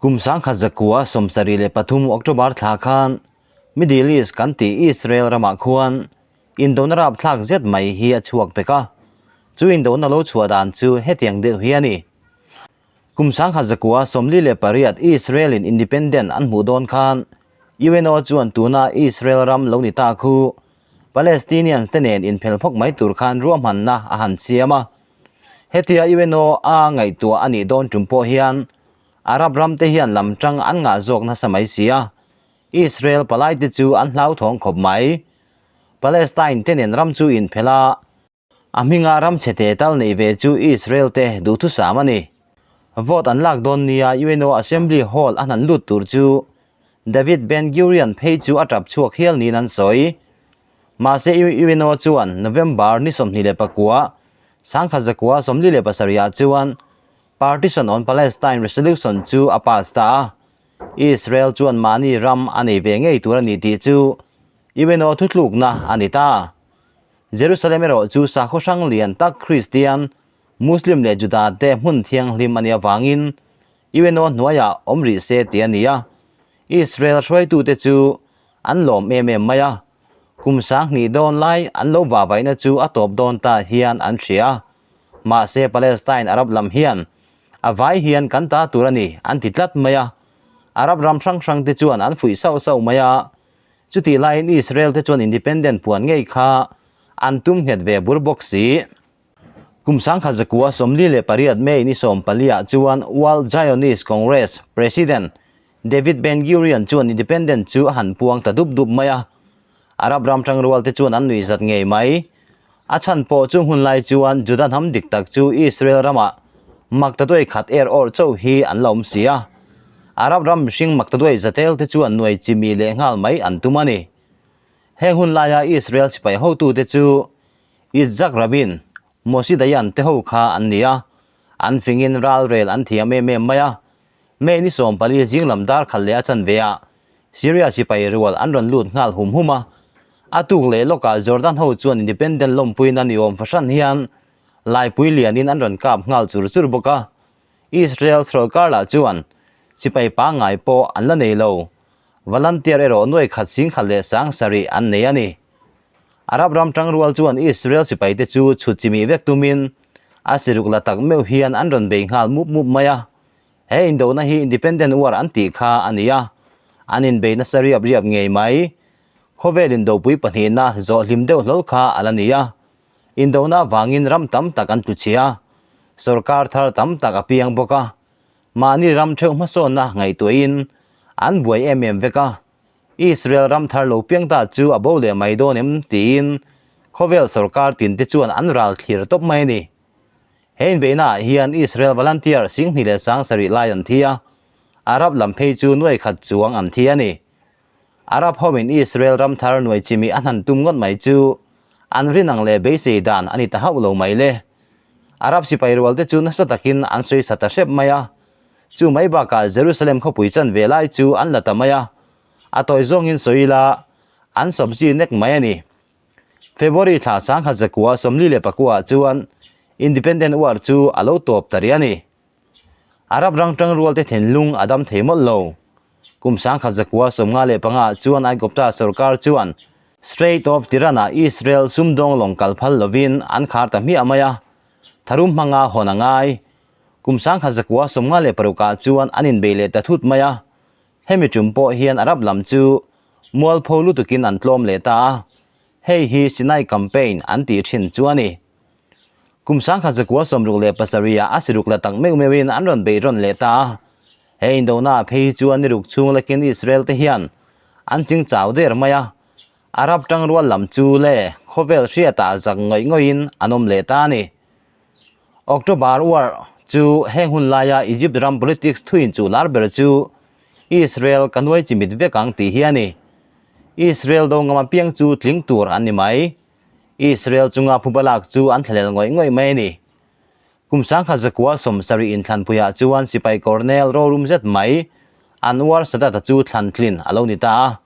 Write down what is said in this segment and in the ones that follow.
Kum 1973 October thla khan Middle East kan tih Israel ramah khuan indona rapthlak zet mai hi a chhuak pek a, chu indona lo chhuah dan chu hetiang deuh hi a ni. Kum 1948 Israel in independent an hmuh dawn khan UNO chuan tuna Israel ram lo ni ta khu Palestinians te nen inphel phawk mai tur khan ruahmanna a han siam a. Hetia UNO a ngaihtuah a nih dawn tum pawh hian Arab ram te hian lam tang an ngah zawk nasa mai si a, Israel palai te chu an hlauthawng khawp mai. Palestine te nen ram chu inphelh a, a hminga ram chhe te tal neih ve chu Israel te duhthusam a ni. Vote an lak dawn nia UNO Assembly Hall a hnan lut tur chu David Ben Gurion phei chu a tap chhuak hial niin an sawi. Mahse UNO chuan November ni 29, 1947 ah chuan Partition on Palestine Resolution chu a pass ta a, Israel chuan mahni ram a nei ve ngei tur a ni tih chu UNO thutlukna a ni ta. Jerusalem erawh chu sakhaw hrang lian tak Kristian, Muslim leh Juda te hmun thianghlim a nih avangin UNO hnuaiah awm rih se tih a ni a, Israel hruaitute chu an lawm em em mai a, kum 2000 dawn lai an lo vavaihna chu a tawp dawn ta hian an hria a, mahse Palestine Arab lam hian a vai hian kan ta tur a ni an ti tlat mai a, Arab ram hrang hrang te chuan an fuih sauh sauh mai a, chutih laiin Israel te chuan independent puan ngei kha an tum nghet ve bur bawk si. Kum 1948 May ni 14 ah chuan World Zionist Congress President David Ben Gurion chuan independent chu a han puang ta dup dup mai a, Arab ram tangrual te chuan an nuih zat ngei mai. A chhan pawh chung hun lai chuan Juda hnam dik tak chu Israel ramah maktaduai khat er awrh chauh hi an la awm si a, Arab ram mihring maktaduai zatel te chuan nuai chimi leh nghal mai an tum a ni. Heng hun laia Israel sipai hotute chu Yitzhak Rabin, Moshe Dayan te ho kha an ni a, an fingin ralrel an thiam em em mai a. May ni 14 zing lam dar khat leh a chanve ah Syria sipai rual an rawn lut nghal hum hum a. A tuk leh lawkah Jordan ho chuan independent lawmpuina ni awm fahran hian laipui lianin an rawn kap nghal chur chur bawk a. Israel sorkar lah chuan sipai pangngai pawh an la nei lo. Volunteer erawh nuai khat sing khat leh sang sarih an nei a ni. Arab ram tangrual chuan Israel sipaite chu chhut chimih vek tumin a siruk la tak meuh hian an rawn bei nghal mup mup mai a. He indona hi Independent War an tih kha a ni a, an inbei nasa riap riap ngei mai. Khawvel indopui pahnihna zawh hlim deuh hlawl kha a la ni a. Indona avangin ram tam tak an tluchhia a, sorkar thar tam tak a piang bawk a. Mahni ram theuh hmasawnna ngaihtuahin an buai em em vek a, Israel ram thar lo piang ta chu a bo leh mai dawn em tiin khawvel sorkar tin te chuan an ral thlir tawp mai a ni. He inbeihna ah hian Israel volunteer 27,000 lai an thi a, Arab lam phei chu nuai khat chuang an thi a ni. Arab hoin Israel ram thar nuai chimi a hnan tum ngawt mai chu an rinang leh beisei dan a ni ta hauh lo mai le. Arab sipai rual te chu nasa takin an sawi sa ta hrep mai a, chu mai bakah Jerusalem khawpui chanve lai chu an la ta mai a, a tawi zawngin sawi ila an sawpzi nek mai a ni. February thla 1949 chuan Independent War chu a lo tawp ta rih a ni. Arab rang tangrual te thinlung a dam thei mawlh lo. Kum 1995 chuan Aigupta sorkar chuan Strait of Tiran-ah Israel sumdawng lawng kal phal lovin an khar ta hmiah mai a, tharum hmanga hawn a ngai. Kum 1956 chuan an inbei leh ta thut mai a, hemi tum pawh hian Arab lam chu mualpho lutukin an tlawm leh ta a, hei hi Sinai Campaign an tih thin chu a ni. Kum 1967 a siruk la tak meuh meuhin an rawn bei rawn leh ta a, he indona phei hi chuan ni ruk chhung lakin Israel te hian an ching chau der mai a, Arab tangrual lam chu le khawvel hriatah zak ngawih ngawih-in an awm leh ta a ni. October War chu heng hun laia Egypt ram politics thuin chu lar ber chu Israel ka nuai chimit vek ang tih hi a ni. Israel do ngam apiang chu tling tur an ni mai. Israel chunga phuba lak chu an thlalel ngawih ngawih mai a ni. Kum 1970 inthlanpuiah chuan sipai Colonel rorum zet mai Anwar Sadat-a chu thlan tlin a lo ni ta a.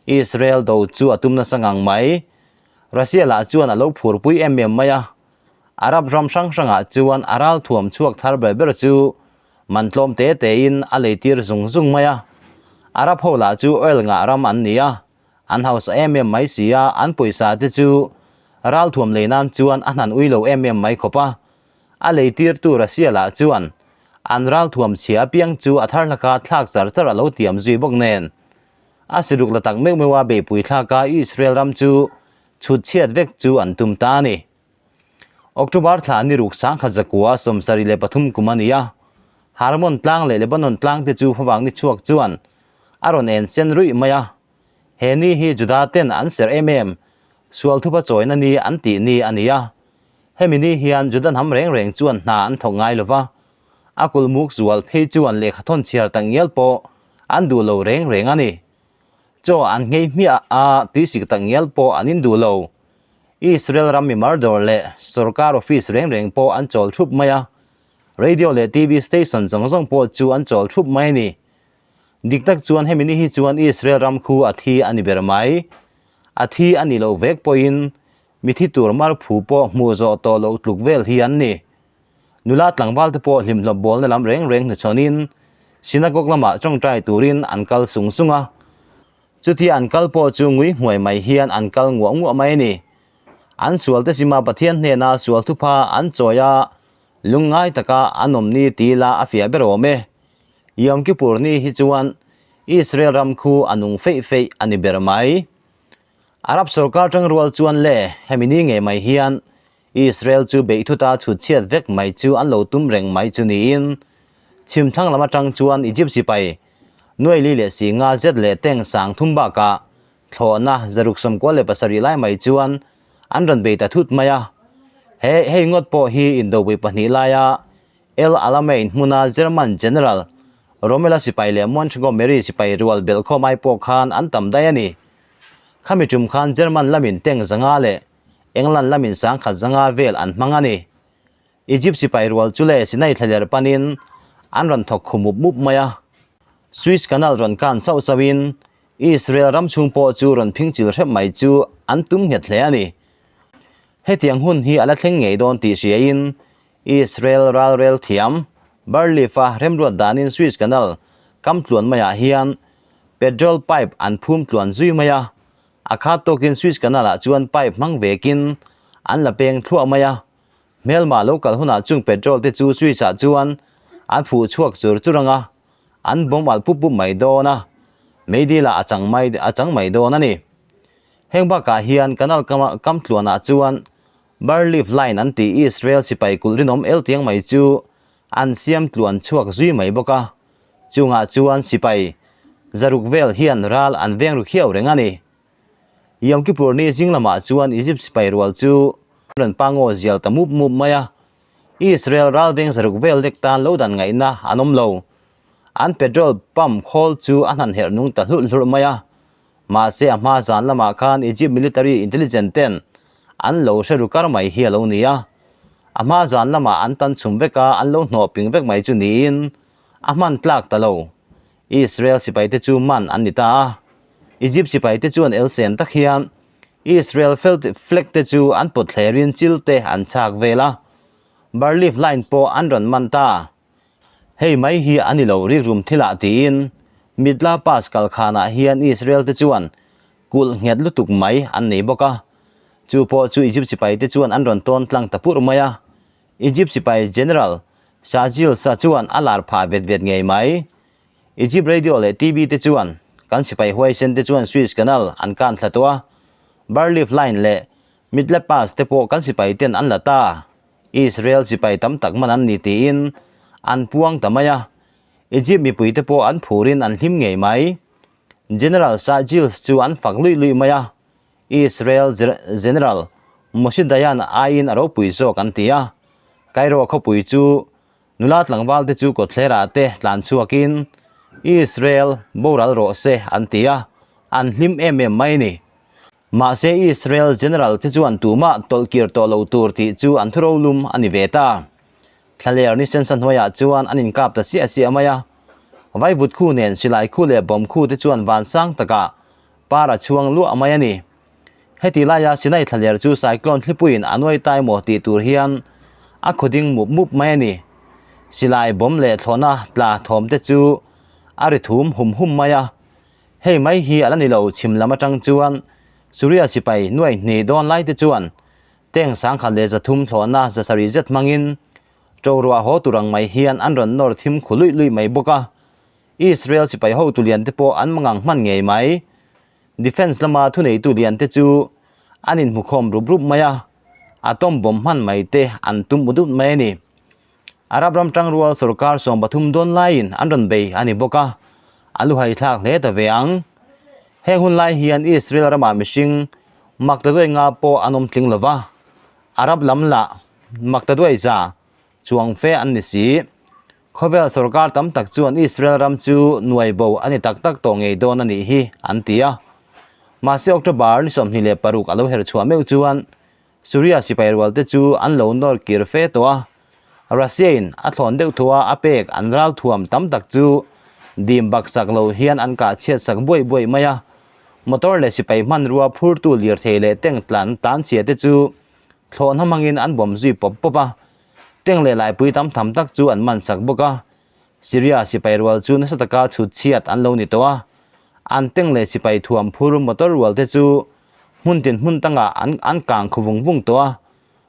Israel do chu a tum nasa ngang mai. Russia lah chuan a lo phurpui em em mai a. Arab ram hrang hrangah chuan a ralthuam chhuak thar ber ber chu Man tlawm te tein a leitir zung zung mai a. Arab ho lah chu oil ngah ram an ni a, an hausa em em mai si a, an pawisa te chu ralthuam lei nan chuan a hnan ui lo em em mai khawp a. A leitirtu Russia lah chuan an ralthuam chhia apiang chu a thar hlaka thlak char char a lo tiam zui bawk nen. A siruk la tak meuh meuh a beihpui thlaka Israel ram chu chhut chhiat vek chu an tum ta a ni. October thla ni ruk sangkhat zakua 73 kum a ni a, Hermon tlang leh Lebanon tlang te chu favang ni chhuak chuan a rawn en sen ruih mai a. He ni hi Juda ten an serh em em, sual thupa chawina ni an tih ni a ni a. Hemi ni hian Juda hnam reng reng chuan hna an thawk ngai lo va, a kulmuk zual phei chuan lehkha thawn chhiar tak ngial pawh an duh lo reng reng a ni. Chaw an nghei hmiah a, tuisik tak ngial pawh an induh lo. Israel ram mi mardawr leh sorkar office reng reng pawh an chawl thup mai a, radio leh TV station zawng zawng pawh chu an chawl thup mai a ni. Dik tak chuan hemi ni hi chuan Israel ram khu a thi a ni ber mai. A thi a nih loh vek pawhin mithi tur mar phu pawh hmuh zawh tawh loh tluk vel hi an ni. Nula tlangval te pawh hlimhlawp bawlna lam reng reng hnuchhawnin synagogue lamah tawngtai turin an kal sung sung a. Chutia an kal pawh chu ngui hmuai mai hian an kal nguah nguah mai a ni. An sual te sima Pathian hnena sual thupha an chawi a, lungngai taka an awm ni ti ila a fiah ber awm e. Yom Kippur ni hi chuan Israel ram khu a nung feih feih a ni ber mai. Arab sorkar tangrual chuan le hemi ni ngei mai hian Israel chu beihthut-a chhut chhiat vek mai chu an lo tum reng mai chu niin, chhim thlang lam atang chuan Egypt sipai nuaili leh si nga zet leh teng sang thum bakah thlawhna 697 lai mai chuan an rawn bei ta thut mai a. He hei ngawt pawh hi indopui pahnih laia El Alamein hmuna German General Rommel-a sipai leh Montgomery sipai rual belhkhawm ai pawh khan an tam daih a ni. Khami tum khan German lamin tank 500 leh England lamin 1500 vel an hmang a ni. Egypt sipai rual chu leh Sinai thlaler panin an rawn thawk khu mup mup mai a. Suez Canal rawn kan sauh sauhin Israel ram chhung pawh chu rawn phing chil hrep mai chu an tum nghet hle a ni. Hetiang hun hi a la thleng ngei dawn tih hriain Israel ralrel thiam Bar-Leaf-a remruat danin Suez Canal kam tluan maiah hian petrol pipe an phum tluan zui mai a. A khat tawkin Suez Canal-ah chuan pipe hmang vekin an la peng thluah mai a. Hmelma lo kal hunah chung petrol te chu Suez-ah chuan an phuh chhuak chur chur ang a, an bomb alh pup pup mai dawn a, meidil-ah a chang mai a chang mai dawn a ni. Heng bakah hian canal kama kam tluanah chuan Bar-Leaf Line an tih Israel sipai kulh rinawm el tiang mai chu an siam tluan chhuak zui mai bawk a. Chungah chuan sipai zaruk vel hian ral an veng ru khiau reng a ni. Yom Kippur ni zing lamah chuan Egypt sipai rual chu rawn pangaw zial ta mup mup mai a. Israel ral veng zaruk vel lek tan lo dan ngaihna an awm lo. An petrol pump khawl chu a hnan herh nung ta hlurh hlurh mai a. Mahse a hma zan lamah khan Egypt military intelligence ten an lo hre ru kar mai hi a lo ni a. A hma zan lamah an tan chhum vek a, an lo hnawh ping vek mai chu niin a hman tlak ta lo. Israel sipai te chu man an ni ta a. Egypt sipai te chuan elsen tak hian Israel flag te chu an pawt thlerin chil te an chhak vel a. Bar-Leaf line pawh an rawn man ta. Hei mai hi a ni lo rikrum thilah tiin Mitla Pass kalkhanah hian Israel te chuan kulh nghet lutuk mai an nei bawk a. Chu pawh chu Egypt sipai te chuan an rawn tawn tlang ta purh mai a. Egypt sipai General Shazil Sa chuan a lar phah vet vet ngei mai. Egypt Radio leh TV te chuan kan sipai huaisen te chuan Suez Canal an kan thla tawh a, Bar-Leaf Line leh Mitla Pass te pawh kan sipai ten an la ta. Israel sipai tam tak man an ni tiin an puang ta mai a, Egypt mipuite pawh an phurin an hlim ngei mai. General Shah Gilles chu an fak luih luih mai a, Israel General Moshe Dayan aiin a ropui zawk an ti a. Cairo khawpui chu nula tlangval te chu kawtthlerah te tlan chhuakin Israel boral rawh se an ti a, an hlim em em mai a ni. Mahse Israel General te chuan tumah tawlh kir tawh lo tur tih chu an thuro lum a ni ve ta. Thlaler ni sensa hnuaiah chuan an inkap ta siah siah mai a. Vaivut khu nen silai khu leh bomb khu te chuan van sang takah par a chhuang luah mai a ni. Heti laia Sinai thlaler chu cyclone thlipuiin a nuai tai maw tih tur hian a khaw ding mup mup mai a ni. Silai bomb leh thlawhna tla thawm te chu a ri thum hum hum mai a. Hei mai hi a la ni lo chhim lam atang chuan Suria sipai nuai hnih dawn lai te chuan tank 1300 thlawhna 700 zet hmangin ṭo ruah haw tur ang mai hian an rawn nawr thim khu luih luih mai bawk a. Israel sipai hotu lian te pawh an mangang hman ngei mai. Defence lama thuneitu lian te chu an inhmukhawm rup rup mai a, atom bomb hman mai te an tum ut ut mai a ni. Arab ram tangrual sorkar 13 dawn laiin an rawn bei a ni bawk a, a luhai thlak hle ta ve ang. Heng hun lai hian Israel ramah mihring maktaduai nga pawh an awm tling lova, Arab lam lah maktaduai za chuang fe an ni si. Khawvel sorkar tam tak chuan Israel ram chu nuai bo a ni tak tak tawh ngei dawn a nih hi an ti a. Mahse October ni 26 a lo her chhuah meuh chuan Syria sipai rual te chu an lo nawr kir fe tawh a. Russia in a thlawn deuh thua a pek an ral thuam tam tak chu dim bak sak lo hian an kah chhiat sak buai buai mai a. Motor leh sipai hmanrua phurtu lirthei leh tank tlan tan chhia te chu thlawhna hmangin an bawm zui pawp pawp a. Tank leh laipui tam tham tak chu an man sak bawk a. Syria sipai rual chu nasa taka chhut chhiat an lo ni tawh a. An tank leh sipai thuam phur motor rual te chu hmun tin hmun tangah an an kang khu vung vung tawh a.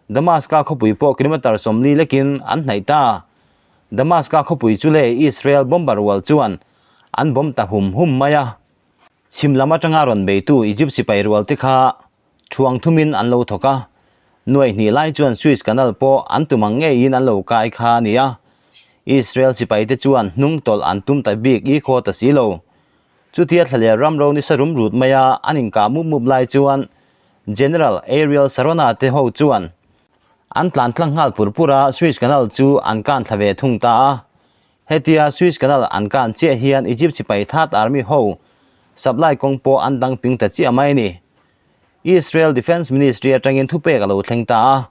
Damaska khawpui pawh kilometre 40 lekin an hnaih ta. Damaska khawpui chu leh Israel bomber rual chuan an bomb ta hum hum mai a. Chhim lam atanga rawn beitu Egypt sipai rual te kha Thuang thumin an lo thawk a, nuai hnih lai chuan Suez Canal pawh an tum ang ngeiin an lo kai kha a ni a. Israel sipaite chuan hnung tawlh an tum ta bik i khaw ta si lo. Chutia thlaler ram ro nisa rum rut maia an inkah mup mup lai chuan General Ariel Sharona te ho chuan an tlan tlang nghal pur pur a, Suez Canal chu an kan thla ve thung ta a. Hetia Suez Canal an kan chiah hian Egypt sipai Third Army ho supply kawng pawh an dang ping ta chiah mai a ni. Israel Defence Ministry atangin thupek a lo thleng ta a,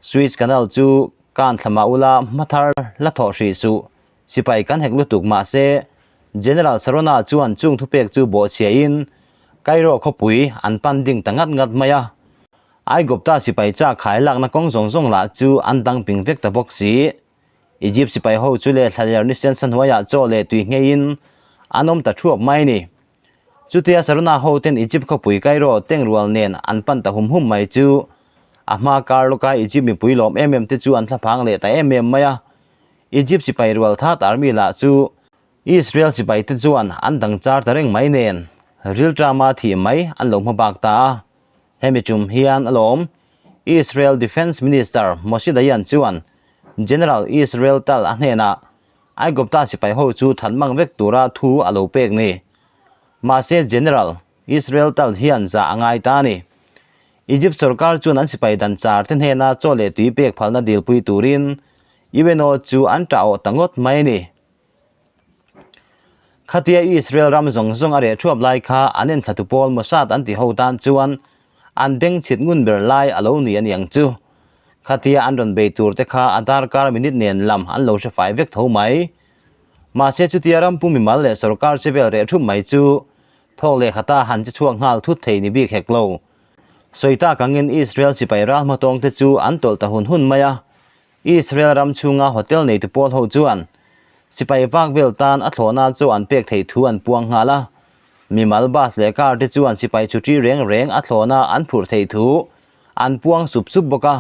Suez Canal chu kan thla mah ula hmathar la thawh hrih suh, sipai kan hek lutuk mahse General Sarona chuan chung thupek chu bawhchhiahin Cairo khawpui an pan ding ta ngat ngat mai a. Aigupta sipai chak khai lakna kawng zawng zawng lah chu an dang ping vek ta bawk si. Egypt sipai ho chu leh thlaler ni sensa hnuaiah chaw leh tui ngheiin an awm ta thuap mai a ni. Chutia Sarona ho ten Egypt khawpui Cairo tengrual nen an pan ta hum hum mai chu a hma kar lawka Egypt mipui lawm em em te chu an thlaphang leh ta em em mai a. Egypt sipai rual that army lah chu Israel sipai te chuan an dang char ta reng mai nen rilṭama thih mai an lo hma bak ta a. Hemi tum hian alawm Israel Defence Minister Moshe Dayan chuan General Israel Tal a hnenah Aigupta sipai ho chu that mang vek tura thu a lo pek ni. Mahse General Israel Tal hian zah a ngai ta a ni. Egypt sorkar chuan an sipai dan char te hnena chaw leh tui pek phalna dilpui turin UNO chu an tah awh ta ngawt mai a ni. Khatia Israel ram zawng zawng a reh thuap lai kha an enthlatu pawl Mossad an ti ho tan chuan an bengchhit ngun ber lai a lo ni a niang chu. Khatia an rawn bei tur te kha a darkar minute nen lam an lo hre fai vek tho mai. Mahse chutia ram pum mimal leh sorkar chevel reh thup mai chu thawk leh khata han che chhuak nghal thut thei ni bik hek lo. Sawi tak angin Israel sipai ral hmatawng te chu an tawlh ta hun hun mai a. Israel ram chhunga hotel neitu pawl ho chuan sipai vak vel tan a thlawhna chu an pek theih thu an puang nghal a. Mimal bus leh car te chuan sipai chhuṭi reng reng a thlawhna an phurh theih thu an puang sup sup bawk a.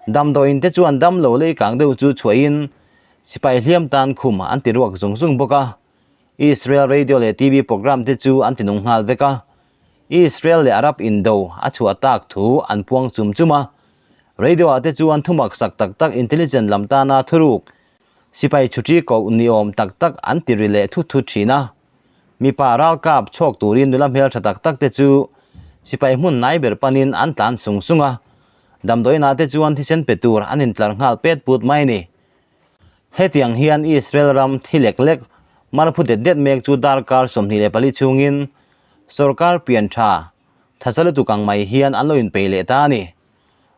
Damdawiin te chuan damlo lei kang deuh chu chhuahin sipai hliam tan khum an ti ruak zung zung bawk a. Israel radio leh TV program te chu an ti nung nghal vek a. Israel leh Arab indo a chhuah tak thu an puang chum chum a. Radio ah te chuan thumak sak tak tak intelligent lam tana thuruk sipai chhuṭi koh ni awm tak tak an ti ri leh thut thut thin a. Mipa ralkap chhawk turin nula hmeltha tak tak te chu sipai hmun nai ber panin an tlan sung sung a. Damdawiinah te chuan thisen pe tur an intlar nghal pet put mai a ni. Hetiang hian Israel ram thi lek lek mar phu det det mek chu darkar 24 chhungin sorkar pian tha tha lutuk ang mai hian an lo inpeih leh ta a ni.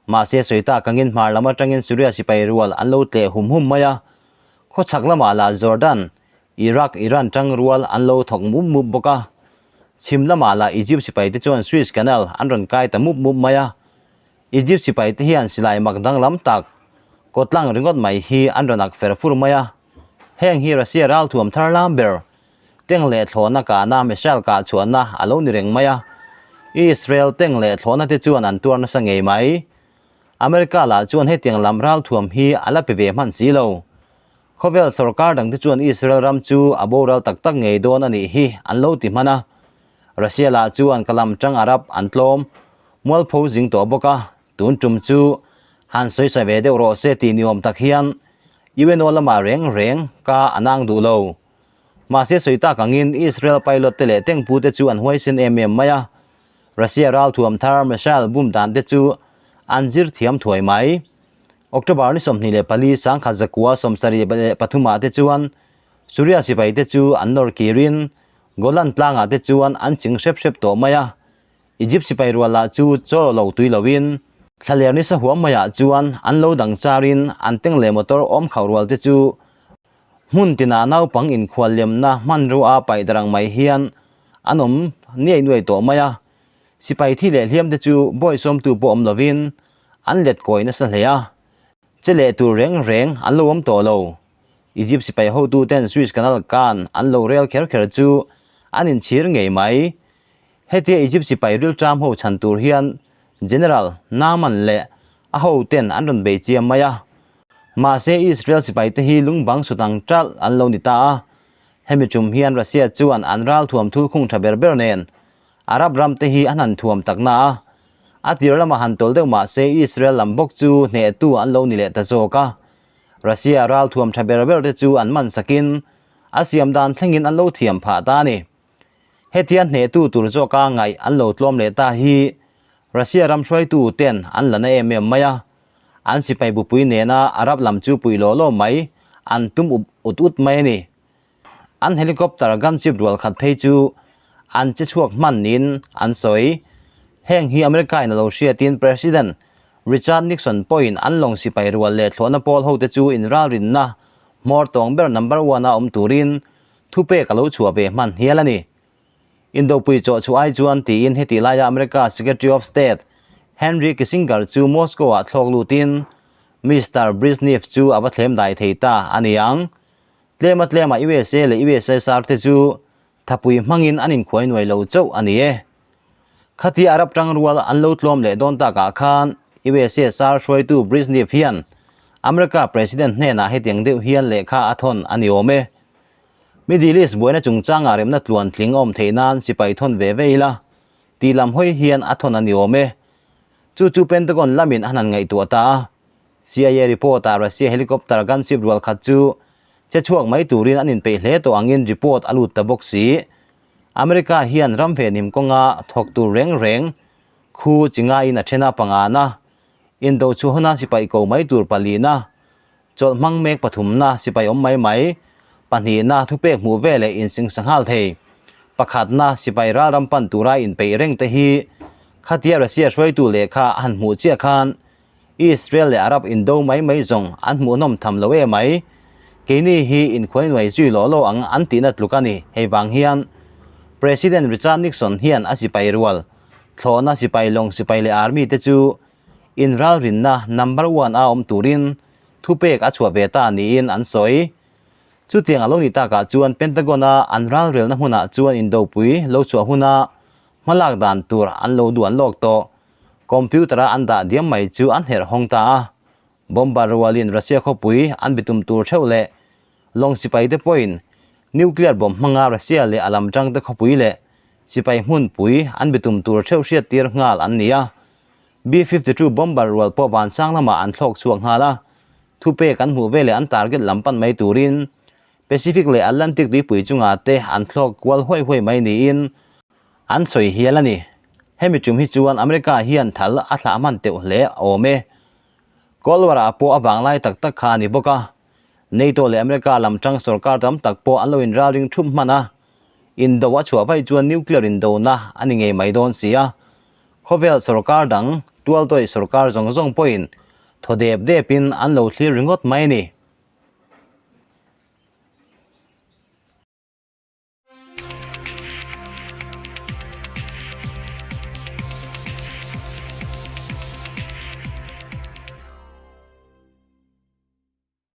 Mahse sawi tak angin hmar lam atangin Syria sipai rual an lo tleh hum hum mai a, khawchhak lamah lah Jordan, Iraq, Iran tang rual an lo thawk mup mup bawk a. Chhim lamah lah Egypt sipai te chuan Suez Canal an rawn kai ta mup mup mai a. Egypt sipai te hian silai mak danglam tak. Kawtlang ringawt mai hi an rawn ak fer fur mai a. Heng hi Russia ralthuam thar lam ber, tank leh thlawhna kahna missile kah chhuahna a lo ni reng mai a. Israel tank leh thlawhna te chuan an tuar nasa ngei mai. America lah chuan hetiang lam ralthuam hi a la pe ve hman si lo. Khawvel sorkar dangte chuan Israel ram chu a boral tak tak ngei dawn a nih hi an lo ti hman a. Russia lah chuan ka lam tang Arab an tlawm mualpho zing tawh bawk a, tun tum chu han sawi sa ve deuh rawh se tih ni awm tak hian UNO lamah reng reng ka a nang duh lo. Mahse sawi tak angin Israel pilot te leh tank pute chu an huaisen em em mai a, Russia ralthuam thar missile bum dan te chu an zir thiam thuai mai. October ni 24 1973 ah te chuan Syria sipai te chu an nawr kirin Golan tlangah te chuan an ching hrep hrep tawh mai a, Egypt sipai rual lah chu chaw lo tui loin thlaler nisa huam maiah chuan an lo dang charin an tank leh motor awm khauh rual te chu hmun tinah naupang inkhual lemna hmanrua paih darang mai hian an awm niai nuai tawh mai a, sipai thi leh hliam te chu bawi sawmtu pawh awm lovin an let kawi nasa hle a, che leh tur reng reng an lo awm tawh lo. Egypt sipai hotuten Suez Canal kan an lo rel kher kher chu an inchhir ngei mai. Hetia Egypt sipai rilṭam ho chhan tur hian General Naaman leh a hoten an rawn bei chiam mai a. Mahse Israel sipaite hi lungbang sut ang ṭalh an lo ni ta a. Hemi ṭum hian Russia chuan an ralthuam thulkhung ṭha ber ber nen Arab ram te hi an han thuam tak na a, a tir lamah han tawl deuh mah se Israel lam bawk chu hnehtu an lo ni leh ta zawk a. Russia ral thuam tha ber ber te chu an man sakin a siam dan thlengin an lo thiam phah ta a ni. Hetia hnehtu tur zawka ngaih an lo tlawm leh ta hi Russia ram hruaitu ten an la na em em mai a, an sipai bupui nena Arab lam chu puih law law mai an tum up ut ut mai a ni. An helicopter gunship rual khat phei chu an che chhuak hman niin an sawi. Heng hi America in a lo hriatin President Richard Nixon pawhin an lawng sipai rual leh thlawhna pawl hote chu inralrinna hmawr tawng ber number one a awm turin thupek a lo chhuah ve hman hial a ni. Indopui chawh chhuah ai chuan tiin heti laia America Secretary of State Henry Kissinger chu Moscow-ah thlawk lutin Mister Brezhnev chu a va thlem dai thei ta a ni ang. Tlema tlema USA leh USSR te chu thapui hmangin an inkhuai nuai lo chauh a ni e. Khatia Arab tangrual an lo tlawm leh dawn takah khan USSR hruaitu Brezhnev hian America President hnenah hetiang deuh hian lehkha a thawn a ni awm e. Middle East buaina chungchangah remna tluan tling a awm theih nan sipai thawn ve ve ila tih lam hawi hian a thawn a ni awm e. Chu chu Pentagon lamin a han ngaihtuah ta a. CIA report-ah Russia helicopter gunship rual khat chu che chhuak mai turin an inpeih hle tawh angin report a lut ta bawk si. America hian ram venhim kawnga thawk tur reng reng khu chi ngaiin a then a pangana, indo chhuahna sipai ko mai tur palina, chawlh hmang mek pathumna sipai awm mai mai, pahnihna thupek hmuh ve leh insingsa nghal thei, pakhatna sipai ralram pan tura inpeih reng te hi khatia Russia hruaitu lehkha a han hmuh chiah khan Israel leh Arab indo mai mai zawng an hmuhnawm tham lo e mai. Keini hi inkhuai nuai zui law law ang an tihna tluk a ni. Hei vang hian President Richard Nixon hian a sipai rual, thlawhna sipai lawng sipai leh army te chu inralrinna number one a awm turin thupek a chhuah ve ta niin an sawi. Chutiang a lo ni takah chuan Pentagon-a an ralrelna hmunah chuan indopui lo chhuah huna hmalak dan tur an lo duan lawk tawh. Computer-a an dah diam mai chu an herh hawng ta a, bomber rualin Russia khawpui an bitum tur theuh leh lawng sipai te pawhin nuclear bomb hmanga Russia leh a lam tangte khawpui leh sipai hmunpui an bitum tur theuh hriat tir nghal an ni a. B-52 bomber rual pawh vansang lamah an thlawk chhuak nghal a, thupek an hmuh veleh an target lam pan mai turin Pacific leh Atlantic tuipui chungah te an thlawk kual huai huai mai niin an sawi hial a ni. Hemi tum hi chuan America hian thal a thlah hman teuh hle awm e. Cold War-ah pawh a vanglai tak tak kha a ni bawk a. NATO leh America lam tang sorkar tam tak pawh an lo inralring thup hman a. Indo a chhuah vaih chuan nuclear indona a ni ngei mai dawn si a. Khawvel sorkar dang, tualtawih sorkar zawng zawng pawhin thaw dep depin an lo thlir ringawt mai a ni.